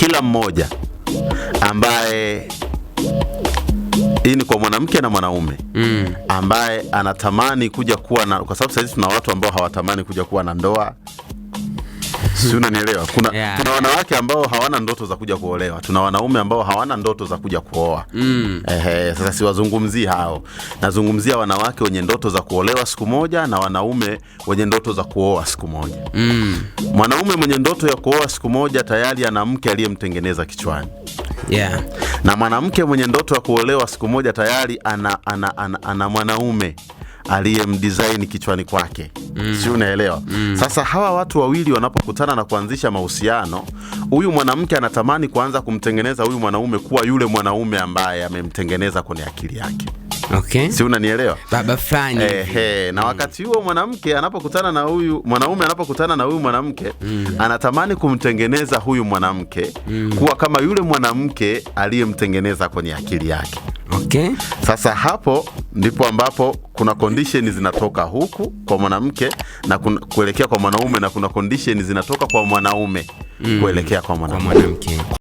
Kila mmoja ambaye, hii ni kwa mwanamke na mwanaume, ambaye anatamani kuja kuwa na, kwa sababu saizi tuna watu ambao hawatamani kuja kuwa na ndoa, si unanielewa? Kuna, kuna wanawake ambao hawana ndoto za kuja kuolewa, tuna wanaume ambao hawana ndoto za kuja kuoa. Ehe, sasa siwazungumzii hao, nazungumzia wanawake wenye ndoto za kuolewa siku moja na wanaume wenye ndoto za kuoa siku moja. Mwanaume mwenye ndoto ya kuoa siku moja tayari ana mke aliyemtengeneza kichwani na mwanamke mwenye ndoto ya kuolewa siku moja tayari ana mwanaume aliyemdesign kichwani kwake. Si unaelewa? Sasa hawa watu wawili wanapokutana na kuanzisha mahusiano, huyu mwanamke anatamani kuanza kumtengeneza huyu mwanaume kuwa yule mwanaume ambaye amemtengeneza kwenye akili yake. Si unanielewa? Baba fulani hivi. Ehe, na wakati huo mwanamke anapokutana na huyu mwanaume, anapokutana na huyu mwanamke, anatamani kumtengeneza huyu mwanamke kuwa kama yule mwanamke aliyemtengeneza kwenye akili yake. Sasa hapo ndipo ambapo kuna condition zinatoka huku kwa mwanamke na kuelekea kwa mwanaume na kuna condition zinatoka kwa mwanaume kuelekea kwa Kwa mwanamke. mwanamke.